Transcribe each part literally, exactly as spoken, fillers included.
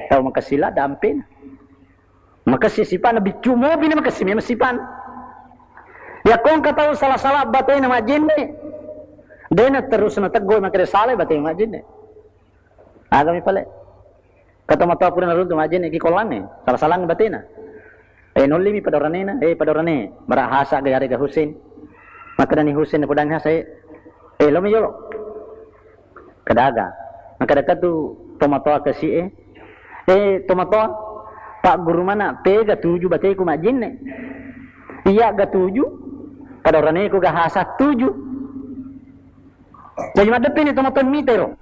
Tau makessing ladda ampena. Makessing sipa'na, biccu mopi na makessing memang sipa'na. Yakko engka tau sala-sala batena majjenne, dena terus nateggoi makkeda salai batena majjenne. Agami pale. Kata matoa pura naruntu majjenne ki kollangnge, sala-salangngi batena. Eh, nollimi pada oranena, eh, pada orane, bara hasa ga yarega Husin. Makkedani Husin, napodangngi hasa, eh, eh, lomi jolo. Kedaga. Makkeda katu tomatoa kasi'e, eh, tomatoa, pagguru mana pega tuju bateku majjenne. Iya ga tuju, pada oraneku ga hasa tuju. Jadi maddeppini tomatoa mitero.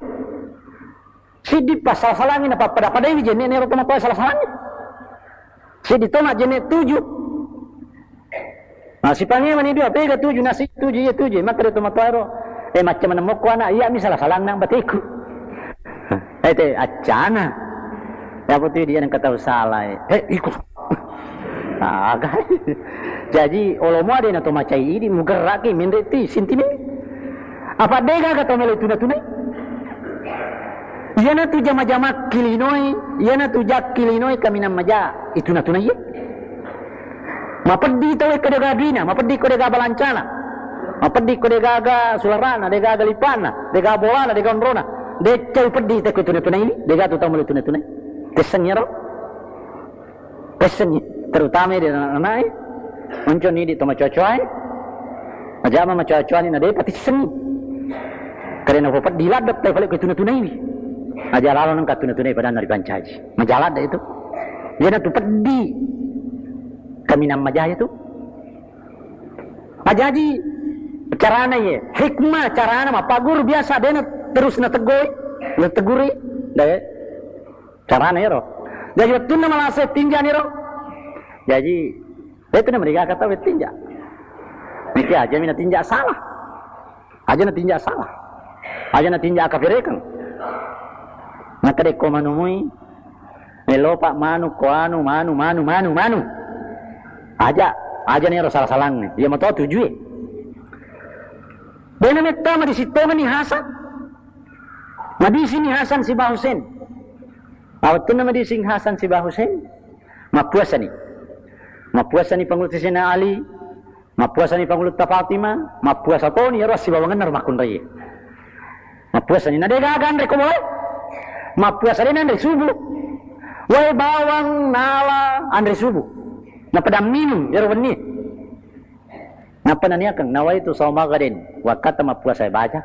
Siddi passala-salangi napappada-padaiwi jenne'na ero tomatoa sala-salangi. Siddi to majjenne tuju. Nah, sipangemani dua, pega tuju, nasi tuju, iya tuju. Makkeda tomatoa ero, eh, macca manemmo ko ana, iya mi sala-salanna bateku. Eh, te accana. Ya betul dia yang kata salah. Eh, iko. Aga. Jaji, olomo ade na to macai idi, mugerraki, menre ti, sintimi. Apa de gaga to melo ituna-tunai? Iyana tu jama-jama kilinoi, iyana tu jak kilinoi kaminang maja, ituna-tunai ye. Mapeddi tau ko de gaga duina, mapeddi ko de gaga balancana. Mapeddi ko de gaga sularana, de gaga lipana, de gaga bolana, de gaga onrona. De cau peddi te ko ituna-tunai ini, de gaga tu tau melo ituna-tunai. Tesseng yaro. Pessengngi, terutama di anak-anak e, monconi di to macoa-coa e, majama macoa-coani na depa tissengngi. Karena upapeddi ladde te pale ko tuna-tunaiwi. Aja lalo nengka tuna-tunai padanna ripancaji. Maja ladde itu. Iyana tu peddi. Kaminang majaya tu. Ajaji carana ye, hikmah carana mappaguru biasa dena terus nateggoi, nategguri. Deh. Carana ero. Jaji wettunna malasa tinjani ro. Jaji, eh, itu namanya kata wettinja. Niki aja mina tinja salah. Aja na tinja salah. Aja na tinja kaperekeng. Maka de ko manumui, melo pak manu, ko anu, manu, manu, manu, manu. Aja, aja nero salah-salangnge. Iya mato tujue. Dena metta madisittongenni Hasan. Madisini Hasan siba Husen. Awettunna madising Hasan siba Husen, mappuasani. Mappuasani Pangulutta Sayyidina Ali, mappuasani Pangulutta Fatimah, mappuasa toni ero sibawangenna ro makkunraie. Mappuasani, na de gaga anre ko boe. Mappuasa de nanre subuh. Wae bawang nala anre subuh. Napada minung ero wenni. Nappa naniakeng, nawaitu sauma gaden, wakkatta mappuasa baja,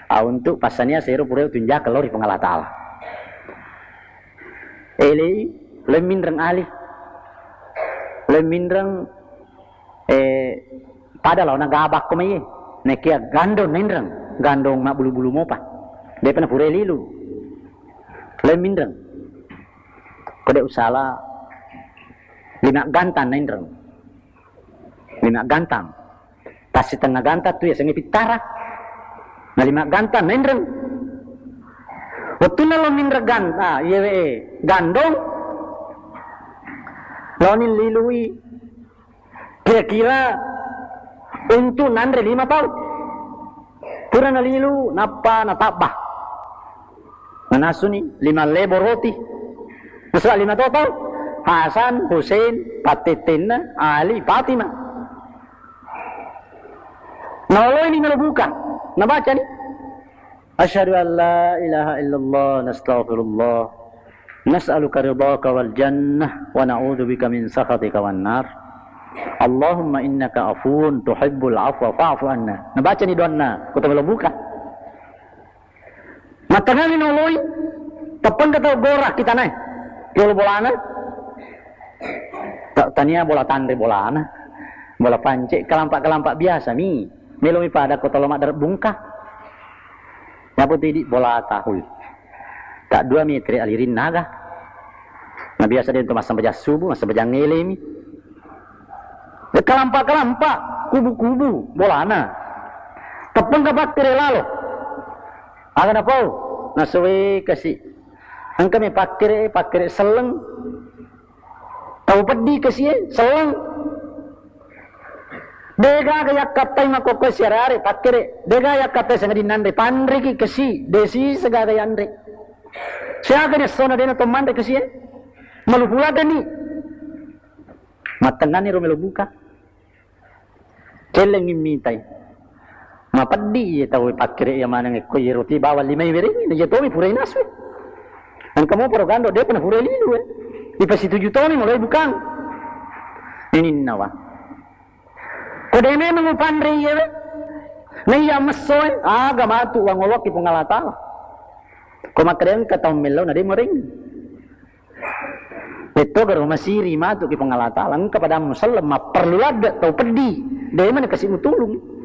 a, untuk passania sero pura tunjaka lao ri Puang Allah Taala. Elei, loi minreng Ali. Loi minreng, eh, pada lao nagabakko mai. Nekia gandong nainreng, gandong mabbulu-bulu mopa. Depa napura lilu. Loi minreng. Ko de usala, lima gantang nainreng. Lima gantang. Tassitengnga gantang tu yasengnge pittara. Na lima gantang nainreng. Wettunna lo minreng gantang, ah, iyewe, eh, gandong. Laoni lilui. Kira-kira untuk nanre lima tau. Pura nalilu, nappa natabba. Nanasuni lima lebo roti. Nasaba lima to tau. Hasan, Husein, pattettenna, Ali, Fatimah. Naoloi lima lo buka. Nabacani. Asyhadu an la ilaha illallah, nastaghfirullah. Nas'aluka ridhaka wal jannah, wa na'udzubika min sakhatika wan nar. Allahumma innaka afuwun tuhibbul afwa fa'fu anna. Nabacani doanna, ko to melo buka. Mattangani noloi, teppengka tau gora kita nae. Yolo bolana. Ta-, tania bola tanre bolana. Bola pance, kelampak-kelampak biasa mi. Melo mi pada ko tolo maddare bungka. Yapo tu idi bolata, hui. Tak dua meter alirin naga. Na biasa de untuk massempajang subuh, massempajang ele mi. Kalampa-kalampa, kubu-kubu, bolana. Teppengka pakkere lalo. Aga napau? Nasowe kasi. Engka me pakkere, pakkere selleng. Tau peddi kasi e, selleng. Degaga yakkattai makkokkoe siare-are pakkere. Degaga yakkattai sangadinna anre, panreki kasi, desi segaga yanre. Siaga ni essona de' na to manre kasi e? Malupu ladde' ni. Mattengngani ro melo buka. Cellengngi mitai. Mapeddi iye tau pakkere iya maneng ekko iye roti bawang lima iwerengngi, na iya tomi purai nasu. Engka mopa ro gando de'pa na purai lilu e. Ipasituju tomi mulai bukang. Ininna wa. Ko de' memang upanre iye we. Na iya messo e, aga matu wangoloki Puang Allah Taala. Ko makkeda engka tau mello na de' murengngi. De'to garo masiri matu ki Puang Allah Taala, engka pada musellem, mapperlu ladde' tau peddi, de' mana kasi mutulung.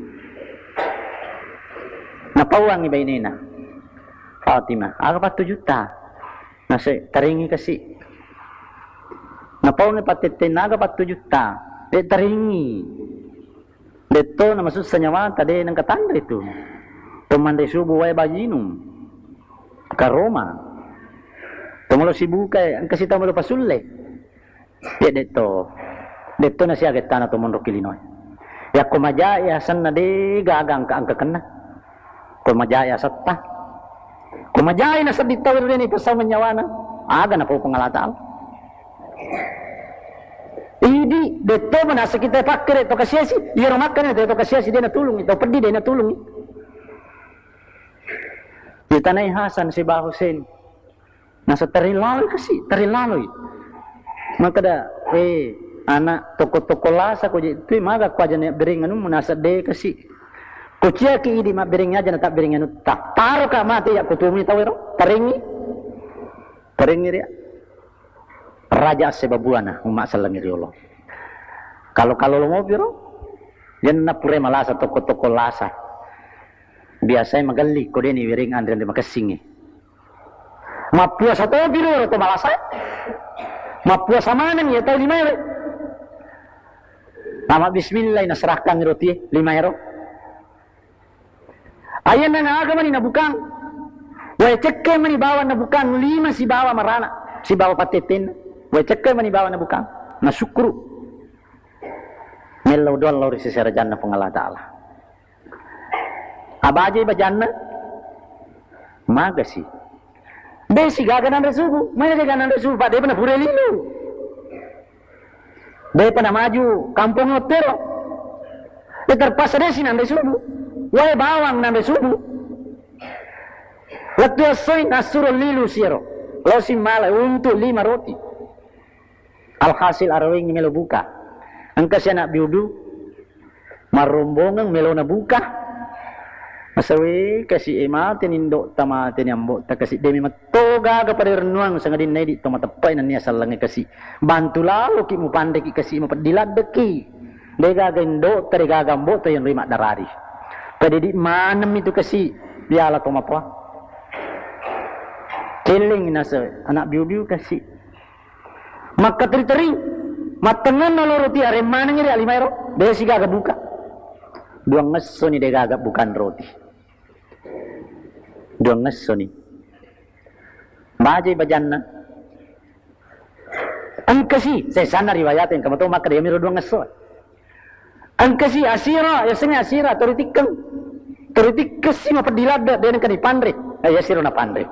Napauangi bainena Fatimah, aga pattu jutta? Nase taringi kasi. Napauangi pattettenna, aga pattu jutta? De' taringi. De'to na masussa nyawata, de' nengka tanre tu. To manre subuh wae bajinung. Karoma. To melo sibuka e, engka sitau melo pasulle. Ye de'to. De'to na siaga ettana to monro ki linoe. Yakko majae asenna de' gaga engka-engka kenna. Ko majae asetta. Ko majae na sedding tau de' ni pesau nyawana. Aga napau Puang Allah Taala. Idi, de'to manasa kita pakkere to kasiasi, iyaro makkeda to kasiasi de' natulungi, to peddi de' natulungi. Ditanai Hasan sibawa Husain. Nasa tarilaloi kasi, tarilaloi. Makkeda, "Eh, ana' toko-toko lasa ko je tu, maga ko aja ne bereng anu munasa de' kasi. Ko ciaki idi mabbereng aja na tabbereng anu ta. Taro ka mate ya ko tumi tau ero, taringi." Taringi ria. Raja asse babuana, umma sellengi riolo. Kalo-kalo lo mopiro, yenna pure malasa toko-toko lasa. Biasai magelli ko deni wiring anre-anre makessingi. Mappuasa topi ro to malasa. Mappuasa maneng ya tau lima ewe. Nama bismillah naserakang roti lima ero. Ayanna aga mani nabukang. Wae cekke mani bawang nabukang lima sibawa marana, sibawa pattetenna. Wae cekke mani bawang nabukang. Nasyukuru. Mellau doang lao ri seserajanna Puang Allah Taala. Abajai bajanna? Magasi. Be sigaga nanre subuh. Mana de' gaga nanre subuh, Pak? De'pa napura lilu. De'pa namaju kampong ottero. E terpaksa de' si nanre subuh. Wae bawang nanre subuh. Lettu essoi nassuro lilu siero. Lao si mala untuk lima roti. Alhasil arawengngi melo buka. Engka si anak biudu marrombongeng melona buka. Masawe kasi e, mate ni indo'ta, mate ni ambo'ta kasi, demi metto gaga pada rennuang sangadinna idi to mateppai nennia sallengnge kasi. Bantu laloki mupanreki kasi mapeddi laddeki. De' gaga indo'ta, de' gaga ambo'ta yang ri maddarari. Pada idi maneng itu kasi, biala to mapua. Cellengngi nase anak biu-biu kasi. Makkateri-teri, mattengnganna lo roti areng manengngi ri alima ero, de' sigaga buka. Duang essoni de' gaga bukan roti. Duang essoni. Bajai bajanna. Engkasi, sesanna riwayat engka mato makkeda iyamiro duang esso. Engkasi asira, yasengnge asira, toritikkeng. Toritikkeng si mapeddi ladde, de' nengka nipanre. Eh, yasiro napanre.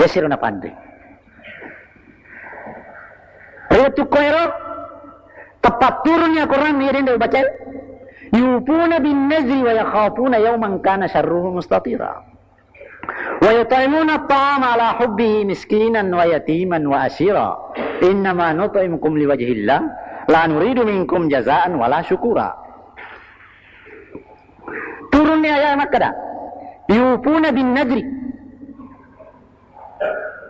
Yasiro napanre. Ri wettu koero, teppa turunni Al-Quran, iya dende ubacae. Yufuna bin nadri wa yakhafuna yauman kana syarruhu mustatira. Wa yut'imuna at-ta'ama ala hubbihi miskinan wa yatiman wa asira. Innama nut'imukum liwajhillah la nuridu minkum jazaan wala syukura. Turunni ayat makkeda, yufuna bin nadri.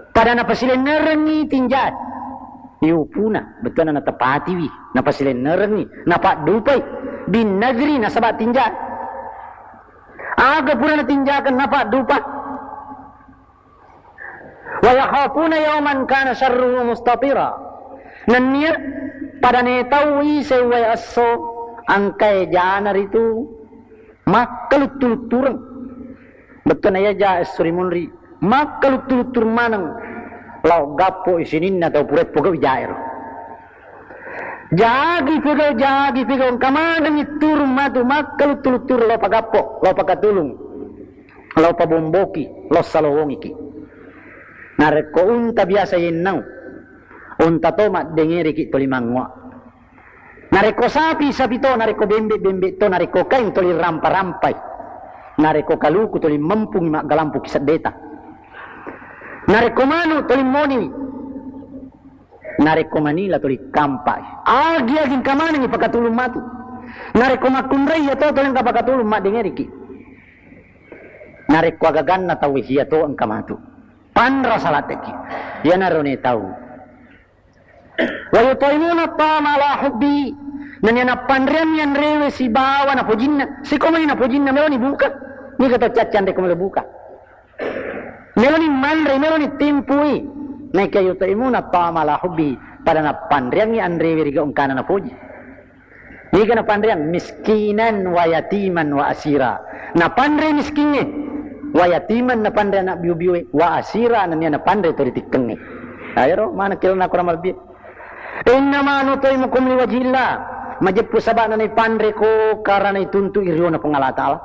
Pada napasilennerengngi tinja. Yufuna, bettuanna natepatiwi, napasilennerengngi, napaddupai bin nadri nasaba tinja. Aga pura natinjakeng napaddupa. Wa yakhafuna yauman kana syarruhu mustatira. Nennia pada netaui sewwae esso engkae jana ritu makkaluttu-luttureng. Bettuanna iya ja esso rimunri makkaluttu-luttureng maneng lao gappo i sininna tau pura eppo gau jaero. Jagi pegau, jagi pegau, engka manengngi turung matu makkaluttu-luttureng lao pagappo, lao pakatulung, lao pabomboki, lao salowongiki. Narekko unta biasa yennau, unta to maddengeriki tuli mangngoa. Narekko sapi, sapi to, narekko bembe, bembe to, narekko kaing tuli rampa-rampai. Narekko kaluku tuli mempungi maggalampuki seddeta. Narekko manu tuli moniwi. Narekko manila tuli kampai. Agi-agi engka manengi pakatulung matu. Narekko makkunrai iya to tuli engka pakatulung maddengeriki. Narekko agaganna tauwe iya to engka matu. Panra salatteki. Iyanaro ne tau. Wa yut'imuna ta'ama ala hubbi. Nennia nappanreangngi anrewe sibawa napojinna. Sikomai napojinna meloni buka. Niga to cacca anre ko melo buka. Meloni manre, meloni timpui. Naika yut'imuna ta'ama ala hubbi. Pada nappanreangngi anrewe riga engkana napoji. Niga napanreang? Miskinan wa yatiman wa asira. Napanre miskingnge, wa yatiman napanre anak biu-biue, wa asira nennia napanre to ritikkengnge. Ayaro mana kira nakura malbi. Innama nut'imukum liwajhillah. Majeppu sabana naipanre ko karana ituntu iriona Puang Allah Ta'ala.